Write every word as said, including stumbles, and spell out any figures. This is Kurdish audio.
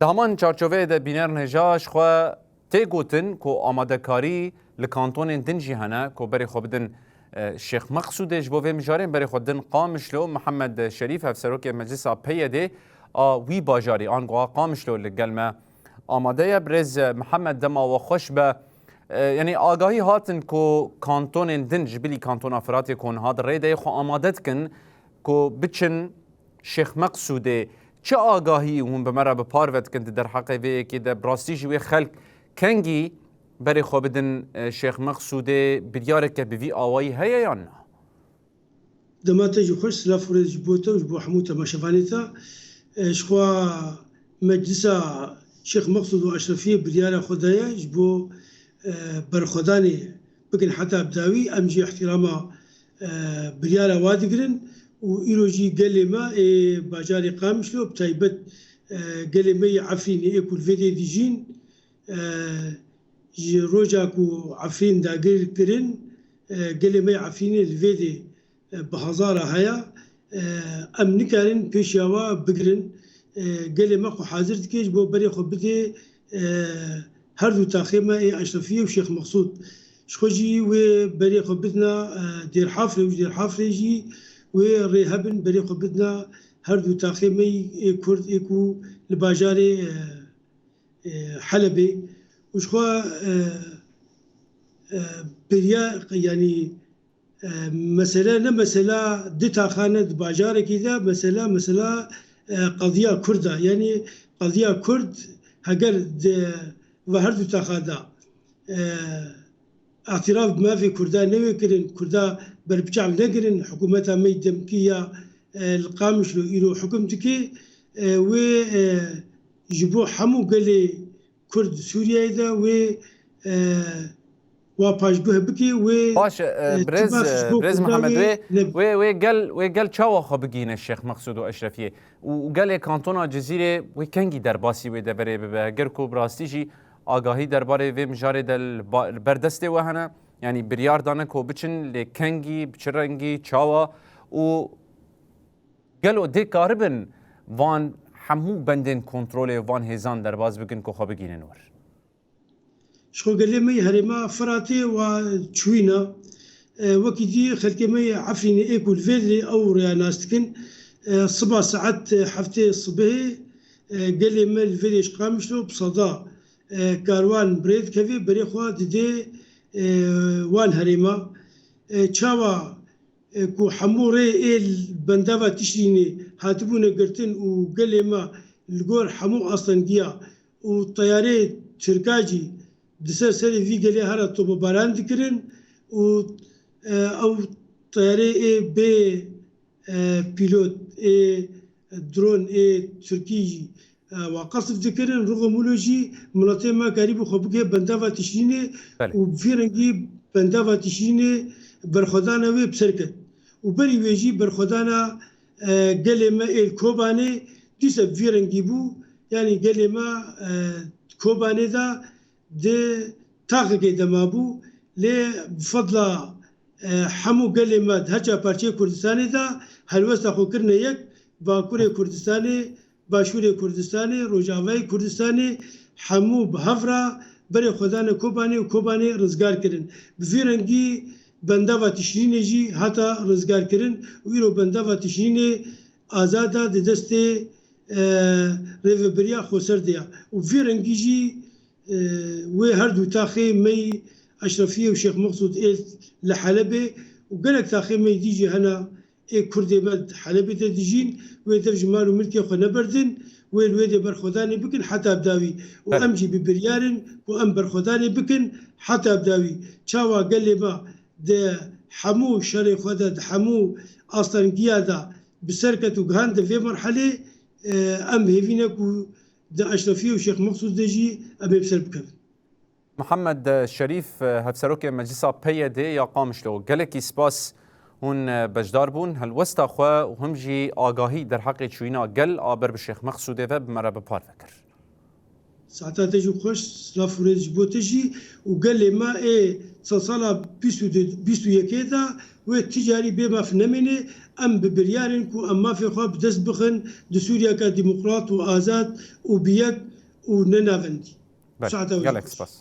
Di heman çarçoveyê de bînerên hêja ji xwe tê gotin ku amadekarî li kantonên din jî hene ku berê xwe bidin, e, Şêx Meqsûdê. Ji bo vê mijarê berê xwe didin Qamişlo. Mihemed Şerîf, hevserokê Meclisa P Y D'ê a wî bajarî, ango a Qamişlo li gel me amade ye. Birêz, e, Mihemed, dema we xweş be. E, yanî agahî hatin ku kantonên din, ji bilî kantona Firatê ku niha di rê de yê, xwe amade dikin ku biçin Şêx Meqsûdê. Çi agahî hûn bi me re bi parve dikin di derheqê vê yekê de? Bi rastî jî wê xelk kengî berê xwe bidin, e, Şêx Meqsûdê? Biryareke bi vî awayî heye yan na? Dema te jî xweş, silav û rêz ji bo te û ji bo hemû temaşevanê te. E, ji xwe Meclisa Şêx Meqsûd û Eşrefiyê biryara xwe daye ji bo, e, berxwedanê bikin heta bi dawî. Em jî îhtîrama, e, biryara wa digirin û îro jî gelê me ê bajarê Qamişlo, bi taybet, e, gelê me yê Efrînê ê ku li vê dê dijîn, e, ji roja ku Efrîn dagir kirin, e, gelê me yê Efrînê li vê dê, e, bi hezara heye. E, em nikarin pêşiya wa bigirin. E, gelê me xwe hazir dike ji bo berê xwe bidê, e, her du taxê me ê Eşrefiyê û Şêx Meqsûd. Ji xwe jî wê berê xwe bidina, e, Dêrhafrê û ji Dêrhafrê jî wê rê hebin berê xwe bidina her du taxê me ê Kurd ê ku li bajarê, e, e, Helebê. Û ji xwe, e, e, beriya, yanî, e, mesele ne mesela di taxan e di bajarekî de, mesela, mesela, e, qediya Kurd e. Yanî qediya Kurd heger di ve her du taxa de, e, îtîraf bi mafê Kurda newê kirin, Kurda berbiçav negirin, hikûmeta me yê demkî ya, e, li Qamişlo îro hukum dike, e, wê, e, ji bo hemû gelê Kurd di Sûriyeyê de wê, e, wa paşguh bike, wê, Baş e, e, birêz, tibaf ji e, bo birêz Kurda Mihemed, wê wê, nebe. wê, wê gel, wê gel çawa xwe bigihîne Şêx Meqsûd û Eşrefiyê? Û, û gelê kantona Cizîrê wê kengî derbasî wê deverê bibe? Ger ku bi rastî jî agahî derbarê vê mijarê de li ba-, li ber destê we hene, yanî biryar dane ku biçin, lê kengî, bi çi rengî, çawa û gelo dê karibin van hemû bendên kontrolê û van hêzan derbas bikin ku xwe bigihînin wir? Ji xwe gelê me yê herêma Firatê wa çûyîna, e, wekî dî xelkê me yê Efrînê ê ku li vê derê ew rêya nas dikin, e, siba saet heftê sibehê, e, gelê me li vê derê ji Qamişlo bi seda, e, karwan bi rê dikeve, berê xwe didê, e, wan herêma. E, çawa e, ku hemû rê ê li bendava Tişrînê hatibûne girtin û gelê me li gor hemû astengiya û teyarê Tirka jî di ser serê vî gelê here topebaran dikirin û, e, ew teyarê ê bê, e, pîlot, ê dron, ê Tirkî jî, e, wa qesf dikirin, rûxo mûlo jî miletê me karîbû xwe bike bendava Tişrînê Belê. û bi vî rengî bendava Tişrînê berxwedana wê bi ser ket. Û berî wê jî berxwedana, e, gelê me ê li Kobanê dîse bi vî rengî bû, yanî gelê me, e, Kobanê de di taxekê de mabû, lê bi fedla, e, hemû gelê me di her çar parçeyê Kurdistanê de helwesta xwe kirine yek, Bakurê Kurdistanê, Başûrê Kurdistanê, Rojavayê Kurdistanê, hemû bi hev re berê xwe dane Kobanê û Kobanê rizgar kirin. Bi vî rengî bendava Tişrînê jî hata rizgar kirin û îro bendava Tişrînê azad e, di destê, e, rêvebiriya xweser de ye. Û vî rengî jî, e, wê her du taxê me yî Eşrefiyê û Şêx Meqsûd ê li Helebê û gelek taxê me yî dî jî hene ê Kurdê me di Helebê de dijîn, wê dev ji mal û milkê xwe neberdin, wê li wê dê berxwedanê bikin heta bi dawî. Û Belê. em jî bi biryar in ku em berxwedanê bikin heta bi dawî. Çawa gelê me di hemû şerê xwe de, di hemû astengiya de bi ser ket û gihande vê merhelê, e, em hêvî ne ku di Eşrefiyê û Şêx Meqsûd de jî em ê bi ser bikevin. Mihemed Şerîf, hevserokê Meclisa P Y D'ê ya Qamişlo, gelekî spas hûn beşdar bûn. Helwesta xwe û him jî agahî derheqê çûyîna gel a ber bi Şêx Meqsûdê ve bi me re bi parve kir. Saeta te jî xweş, silav û rêz ji bo te jî û gelê me ê çend sala bîst û du, bîst û yekê de wê ti carî bê maf nemîne. Em bi biryar in ku em mafê xwe bi dest bixin di Sûriyeke demokrat û azad û bi yek û ne navendî. Belê, Saeta we jî gelek xweş. Spas.